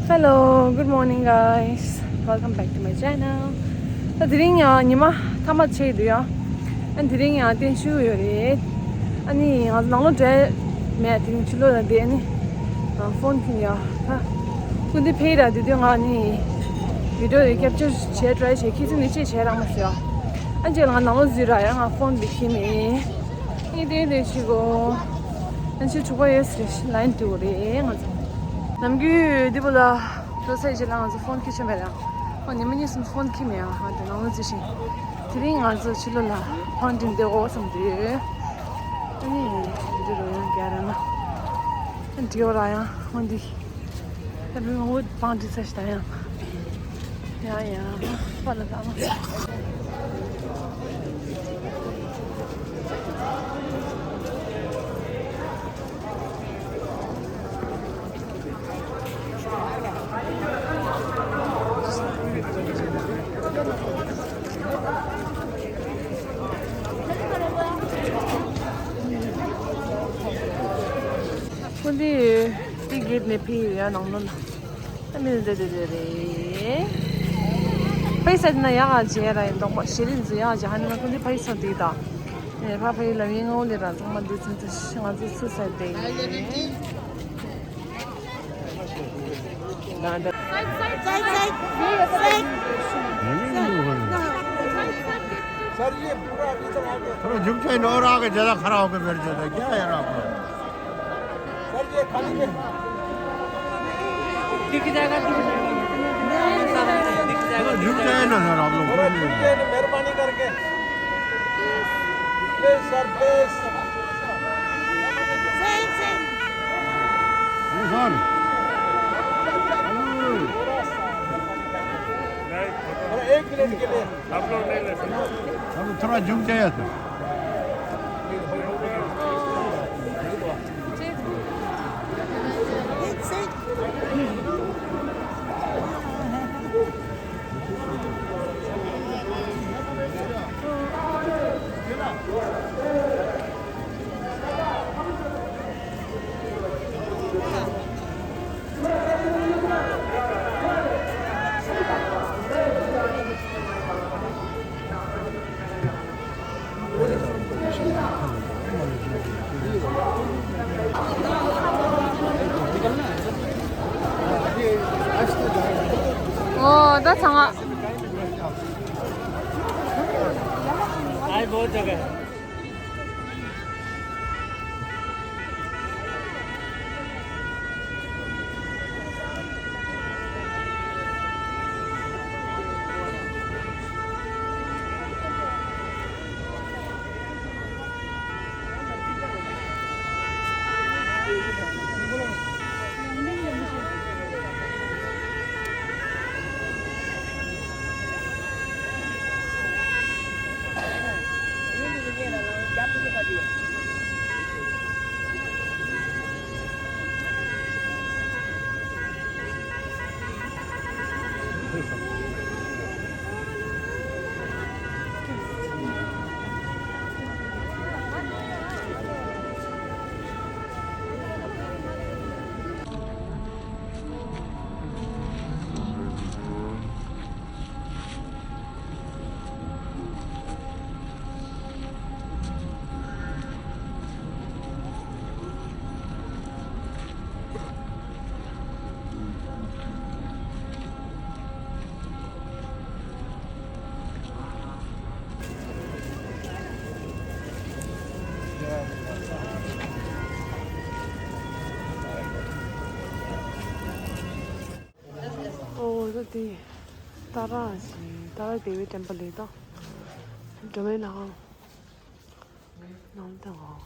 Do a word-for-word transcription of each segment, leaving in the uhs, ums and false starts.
Hello, good morning guys. Welcome back to my channel. ད་དེ་རིང་ཡང་ཉི་མ་ཐ་མ་ཆེ་འདུག་ཡ། ཨ་དེ་རིང་ཡང་བརྟན་བཞུགས་ཡོད་རེད། ཨ་ནི་ང་ནང་ལོགས་འགྲོ་མེད། དེ་རིང་ཕྱི་ལོགས་ལ་བསྡད། ཨ་ནི་ཕོན་ཁྱེར་ཡ། ད་སྐུ་མདུན་ཕེབས་ར་དེ་དུས་ང་ནི་བི་ཌི་ཡོ་ཡི་ཀེབ་ཅར་བྱས་ཊི་རའི་བྱས། ཁྱེད་ཚོ་ནི་ཅི་བྱས་རག་མ་སོང་ཡ། ཨ་ཅེ་ལ་ང་ནང་ལོགས་འཛུལ་ར་ཡ། ང་ཕོན་འདི་ཁྱེར་མེད། ཨ་ནི་དེ་དེ་ཞིག་གོ། ཨ་ཅེ་ཕྱུག་པོ་ཡོད་ཟེར་ལན་དུ་རེད། ང་ཚོ་ནམ་རྒྱུན་འདི་པོ་ལ་འགྲོ་ཚར་རྗེས་ལ་ང་ཚོ་ཕོན་ཁྱེར་ཆོག་མེད་ལ། ཨོ་ཉི་མ་གཉིས་གསུམ་ཕོན་ཁྱེར་མེད་ཨ། ང་དེ་ནང་ལ་འཛུལ་ཞིང་། དེ་རིང་ང་ཚོ་ཕྱི་ལོགས་ལ་ཕང་ཏིན་དེ་འོ་བསམ་དུས། ཨ་ནི་འདི་རུ་ཡང་རྒྱ་ར་ན་འདི་འོ་ར་ཡང་འོ་འདི། ད་ལུས་འོ་ཕང་ཏིན་ས་ཞིག་ད་ཡང་། ཡང་ཡང་ཕ་ལ་ལ་ཁོ་འདི་ཏི་གེད་ནས་ཕི་ཡ་ནང་ནོ་ན། ཨ་མི་འདི་འདི་འདི་རེད། ཕ་ཡི་ས་དེ་ན་ཡག་ག་བྱས་ར་ཡིན་མདོག་པ་ཞེ་རིན་ཚོ་ཡག་ག་བྱས། ཧ་ནི་ན་ཁོ་འདི་ཕ་ཡི་ས་དེ་ད། ཨེ་ཕ་ཕ་ཡི་ལ་ཡིན་ངོ་ལེ་ར་ཚང་མ་འདི་ཚོ་ཚོ་ང་ཚོ་ཚོ་ས་དེ་ཡིན། side, side, side. Sir, ये पूरा अभी तक आ गया। थोड़ा झुक जाए, नौ रहा के ज्यादा खड़ा होके बैठ जाता है, क्या है यार आपको? सर, ये खाली में। दिख जाएगा, दिख जाएगा। थोड़ा झुक जाए ना सर, आप लोग। थोड़ा झुक जाए ना, मेहरबानी करके। Please sir, please. सर। अरे, एक मिनट के लिए। आप लोग नहीं ले सकते। अब थोड़ा झुक जाए तो। ཨོ་ད་ཚང་མ། आए बहुत जगह है। ཨོ་ད་དེ་ཏཱ་ར་ཞིག་ཏཱ་ར་དེ་བའི་ཊེམ་པལ་ལས་ད། འགྲོ་མེད་ན། ནང་དུ་འོང་།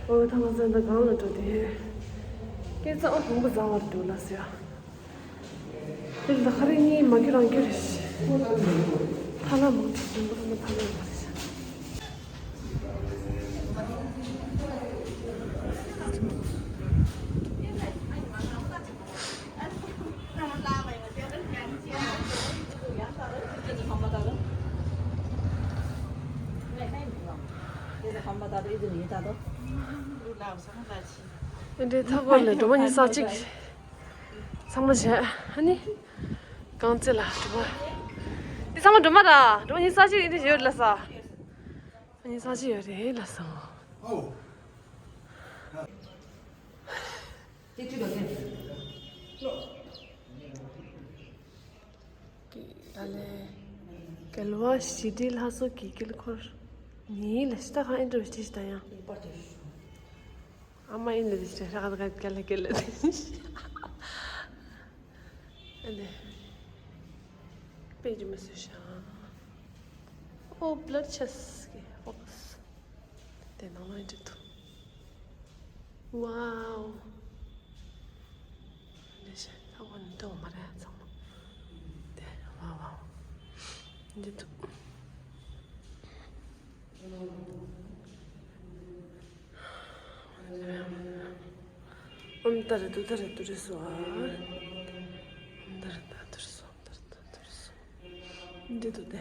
ཨོ་ད་ང་ཚོ་འདི་གང་ལ་འགྲོ་དེ། སྐད་ཆ་ཨོ་བོང་བུ་བཟའ་བར་འགྲོ་ལ་ཟེར། དེ་ལ་ཁ་རི་གཉིས་མ་ཁྱེར་རང་ཁྱེར་རེད། ཐ་ལ་མང་ཁྱེར་བོང་བུ་ཐ་མ་ཐ་ལ་མང་ཁྱེར། འདི་ཐག་པ་ལ་སྒྲོལ་མ་ཉི་ཤུ་རྩ་གཅིག་ཚང་མ་བྱས། ཨ་ནི། རྐང་རྩེད་ལ་སྒྲོལ་མ། འདི་ཚང་མ་སྒྲོལ་མ་ར། སྒྲོལ་མ་ཉི་ཤུ་རྩ་གཅིག་འདི་ཡོད་ལ་ས། ཉི་ཤུ་རྩ་གཅིག་ཡོད་རེད་ལ་ས། ད་ལས། རྒྱལ་བ་ཞི་བདེ་ལྷ་མཚོ་གི་དཀྱིལ་འཁོར། ནི་ལ་ཤི་ད་གང་ཨེ་འགྲོ་ཤི་ད་ཡང་། ཨ་མ་ཨིན་ལ་ཤི་ད་ག་ག་ག་ལ་ག་ལ། ཨ་ལས། དཔེ་ཅི་མི་སྲིད་ཤག་ཨོ་བླ་ཆས་ཀྱི་ཧོགས། དེ་ནང་ལ་འདྲི་ཐུབ། ཝའོ། ལས་བྱེད་ལྟ་བ་ནི་ལྟ་བ་མ་རེད་ཚང་མ། དེ་ཝའོ་ཝའོ། འདི་ཐུབ། ཨོམ་ཏཱ་ར་ཏུཏྟཱ་ར་ཏུ་རེ་སྭཱ་ཧཱ། ཨོམ་ཏཱ་ར་ཏཱ་ཏུ་རེ་སྭཱ་ཧཱ། ཏཱ་ར་ཏཱ་ཏུ་རེ་སྭཱ་ཧཱ། འདི་ཐུབ་དེ།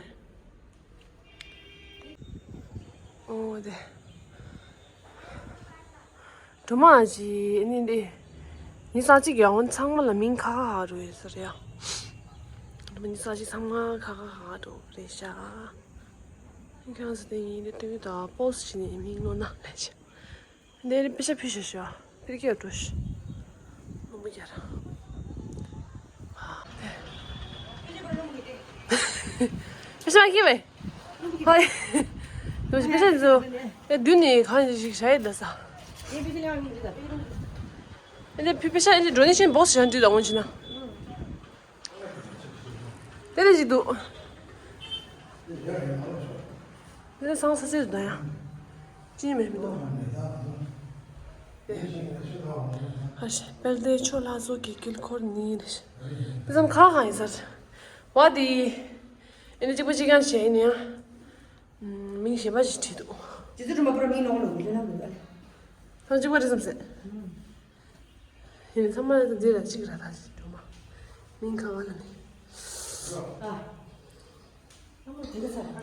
ཨོ་དེ། སྒྲོལ་མ་ཅི་ནི་འདི། ཉི་ཤུ་རྩ་གཅིག་ཡང་ཚང་མ་ལ་མིང་ཁ་ཁ་ཁ་འགྲོ་ཡོད་ས་རེད་ཡ། སྒྲོལ་མ་ཉི་ཤུ་རྩ་གཅིག་ཚང་མ་ཁ་ཁ་ཁ་འགྲོ་རེད་ཤག་ཁྱེད་རང་ཚོ་དེ་ཡིན་དེ་ལྟོས་དང་པོ་སི་བྱས་ནས་མིང་ཀློག་ན་ལས་ཤག་འདི་རིང་པེ་ཤ་ཕུལ་ཤོག་ཤོག་ཕིར་ཀི་འགྲོ་ཤི། ལུང་པ་རྒྱལ། པེ་ཤ་མ་ཁྱེར་བས། ཧོ། ཡོ་ཤི་པེ་ཤ་ཚོ། ཨེ་མདུན་ནས་གང་ཞིག་བྱ་ཡི་ད་ས། ཨེ་ནས་ཕི་པེ་ཤ་ཨེ་ནས་འགྲོ་ནས་ཤེས་བོགས་ཤིག་འདུས་དང་འོང་ཕྱིན་ན། དེ་ལས་ཅིག་འདུག་དེ་ལས་སང་ས་སེར་འདུག་ཡ། ཅི་ནས་མེད་མི་འདུག་ཨ་ཤ་དཔལ་ལྡན་ཕྱོགས་ལྷ་མཚོ་གི་དཀྱིལ་འཁོར་ནི་རེད། དེ་ཙམ་ཁ་གང་ཡིན་ཟེར། བ་དེ། ཨེ་ནི་གཅིག་པ་གཅིག་རྐྱང་བྱས་ཡིན་ཡང་། མིང་གཞན་པ་ཞིག་བྲིས་འདུག་ཇི་ཙི་སྒྲོལ་མ་པུ་ར་མིང་ནོར་ལོ་ལེ་ན་མི་འདུག་ཨ་ལེ། ཐང་གཅིག་པ་རེད་བསམ་སྲིད། ཡིན་ཚང་མ་འདི་ལ་གཅིག་ར་ད་ཅིག་སྒྲོལ་མ། མིང་ག་བ་ལ་ནི། ཨ།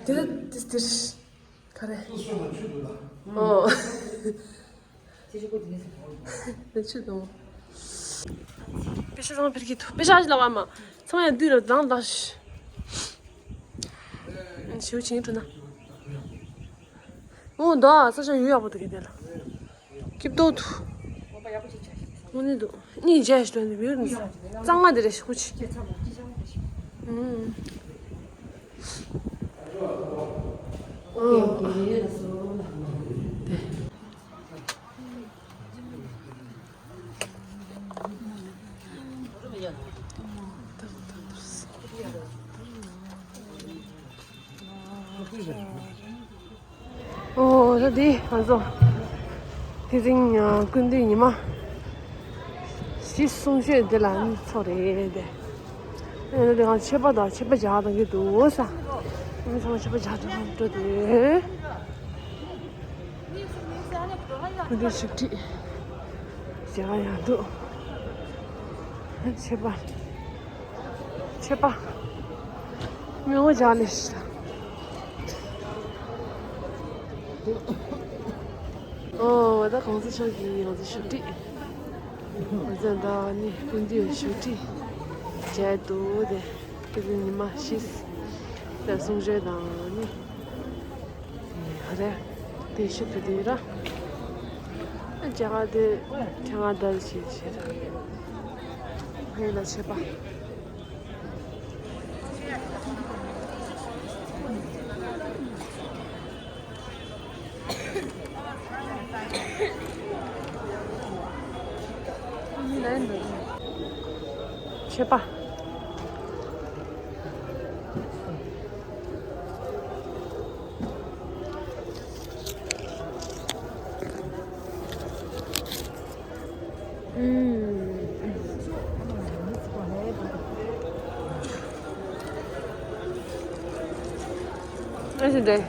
དེ་ལ་དེ་དེ་ག་རེ། ཨོ། དེ་ཆུ་དང་། པེ་ཤ་ཚང་ཕེར་གི་ཐུ་པེ་ཤ་ལ་བ་མ། ཚང་ཡང་དུས་ལ་དང་ལ་ཤི། ཞིའུ་ཆིང་ཁྲུ་ན། ཨོ་འདོ་ས་ཆ་ཡུ་ཡག་པོ་འདུག་གི་དེ་ལ། སྐྱིབ་ཏོ་དུ། དངོས་གནས་འདུག་གཉིས་རྒྱས་ཤིག་ཏོན་ནི་བེའུ་ནི། གཙང་མ་དེ་རེ་ཤི་ཁུ་ཆི། ཨུམ། ཨོ། ཨོ་ད་འདི་ང་ཚོ་དེ་རིང་སྐུ་མདུན་ཉི་མ་ཞི་གསུང་ཆོས་འདི་ལ་ནི་ཚོ་རེད་དེ། ཨེ་ད་ང་ཆད་པ་དང་ཆད་པ་རྒྱག་དང་གི་འདུག་ས། ཨེ་ཚང་མ་ཆད་པ་རྒྱག་དང་འགྲོ་དེ། འདི་ཞིག་ཁྲིད། ཞེ་ག་ཡང་འདུག་ཆད་པ། ཆད་པ། མི་འོ་ཇག་ལས་ཤི། ཨོ་ད་གོང་ས་མཆོག་གིས་ང་ཚོ་ཞབས་ཁྲིད། ང་ཚོ་ད་ནི་སྐུ་མདུན་ཞབས་ཁྲིད་བྱས་འདུག་དེ། སྐུ་མདུན་ཉི་མ་ཤི། ད་གསུང་ཆོས་དང་ནི། ཧ་རེ། དེ་ཤི་དུ་དེ་ར། ཨ་ཅག་དེ་ཁྱེད་ང་དར་ཞེས་བྱེད་ར། ཧེ་ལ་ཆད་པ། ཆད་པ། ཟེར་འདྲ།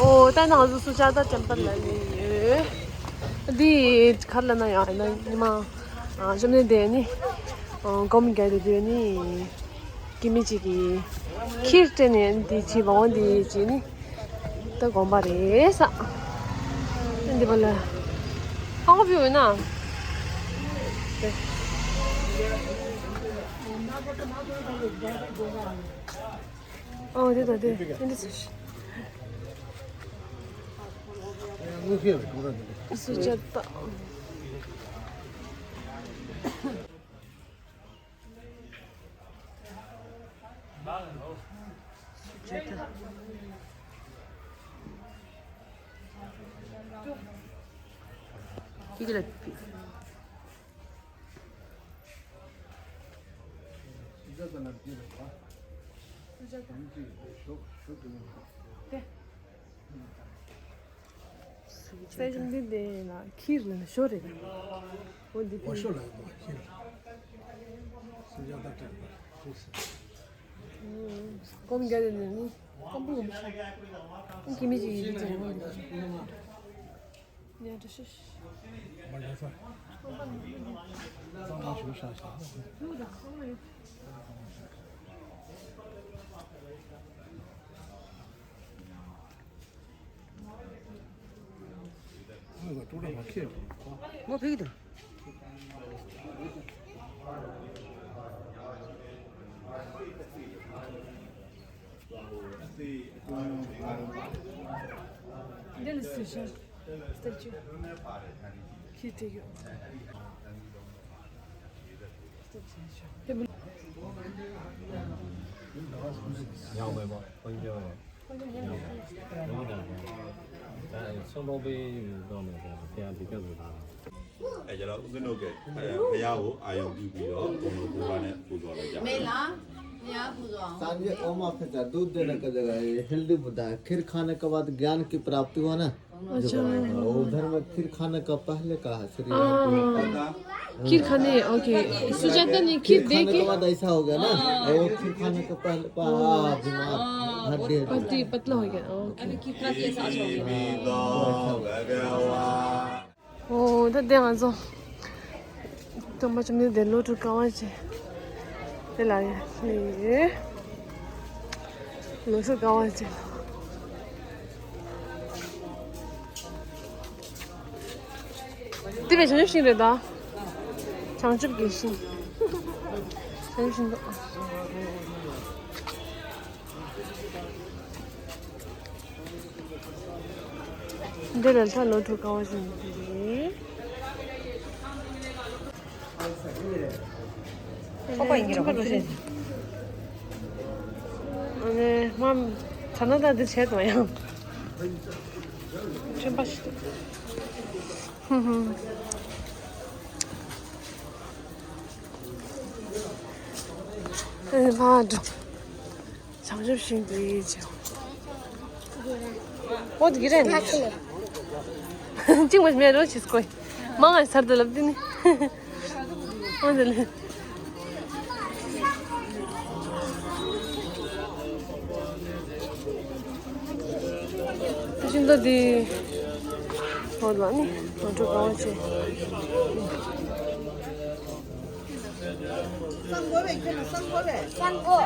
ཨོ། ད་ནང་ཚོ་སུ་ཇཱ་ཏཱ་ཊེམ་པལ་ལ་ནི་ཡོད། འདི་ག་རེ་ལབ་ན་ཡང་ཡིན་ན་ཉི་མ་ཨ་བཅོམ་ལྡན་འདས་ནི་ཨ་སྒོམ་རྒྱག་དུས་ནི་སྐྱེ་མི་གཅིག་གིས་ཁྱིར་སྤྲད་ནས་འདི་བྱས་པ་འོ་འདི་བྱས་ནི་ད་སྒོམ་པ་རེད་ས། འདི་པ་ལ་ཧ་གོ་བྱུང་ཡོད་ན། ཨོ་དེ་དང་དེ་དེ་འདྲ་ཟེར། སུ་ཇཱ་ཏཱ། སུ་ཇཱ་ཏཱ། ཡི་གེ་ལ་པི། སུ་ཇཱ་ཏཱ་ལ་འདི་རེད་པ། སུ་ཇཱ་ཏཱ། དེ། སེ་ཇིང་འདི་འདི་ན་ཁྱིར་ལ་ཞོ་རེད། འོ་འདི་འོ་ཞོ་ལ་ཡོད་པ་ཁྱིར། སུ་ཇཱ་ཏཱ་ཊེམ་པལ་ཁྱིར་ཟེར། སྒོམ་རྒྱག་དེ་ནི་སྐམ་པོ་ངོ་མ་ཤ། སྐྱེ་མི་གཅིག་ཡིན་ཀྱང་འོ་འདི། ཉལ་འདྲ་ཤེས། མ་ཉལ་ས། གཙང་མ་ཞུ་ཤ་ཤ། ངོ་ཕིག་དང་། འདི་ནི་སུ་ཞིག་སྟབས་ཀྱིས་ཁྱི་སྤྲད་ཡོད། སྟབས་ཀྱིས་ཤོག་དེ་མི། ཡག་པོ་ཡོད་པ། དཔལ་འབྱོར་ཡོད། ཡག་པོ་འདྲ་པོ། ད་ཚོང་པ་པའི་ཐོག་ནས་ཀྱང་དེ་ཡང་འགྲིག་གི་འདུག་ད། 哎，讲到我跟那个，哎呀，不要我，哎呀，比比哦，我们不管呢，不做了讲。没啦，不要不做。三月ओमा फेचा दूध देने का जगह है, हेल्दी बुद्धा है। खीर खाने के बाद ज्ञान की प्राप्ति हो ना। अच्छा। उधर में खीर खाने का पहले कहा श्री हाँ। खीर खाने, ओके। सुजाता ने खीर खीर दे खाने के के बाद ऐसा हो गया ना। वो खीर खाने के पहले पा- दिमाग हड्डी हड्डी। पतली पतला हो गया, ओके। अभी खीर खा के ऐसा अच्छा हो गया। ཨོ་ད་དེ་ང་ཚོ་སྟོན་པ་བཅོམ་ལྡན་འདས་ལོ་དྲུག་དཀའ་བ་སྤྱད། དེ་ལ་ཡ་ལེ། ལོ་དྲུག་དཀའ་བ་སྤྱད། དེ་བས་བྱང་ཆུབ་ཤིང་རེད་ད། བྱང་ཆུབ་ཀྱི་ཤིང་། བྱང་ཆུབ་ཤིང་ཏོག་འདི་ལ་ལྷ་ལོ་དྲུག་དཀའ་བ་ཞིག་འདི་རེད། ཁོག་པ་ཡིན་གྱི་རེད། ཁོག་པ་རེད། ཨ་ནི་མ་ཐ་ན་ད་འདི་བྱས་དང་ཡང་ཁྲིམས་པ་ཞིག་འདུག་ཧུམ་ཧུམ། ཨ་ནི་ཕར་འགྲོ། བྱང་ཆུབ་ཤིང་དེ་ཡིན་ཅིང་། འོ་དེ་གི་རེད། གཅིག་མ་མེད་རོ་ཆིས་ཀོས། མང་ང་སར་དུ་ལབ་དེ་ནི། འོ་དེ་ལེ། ཤིང་ཏོག་དེ། འོ་ལ་ནི་ང་ཚོ་གང་བྱེད། སང་གོ་བས་ཁྱོད་ལ་སང་གོ་བས། སང་གོ།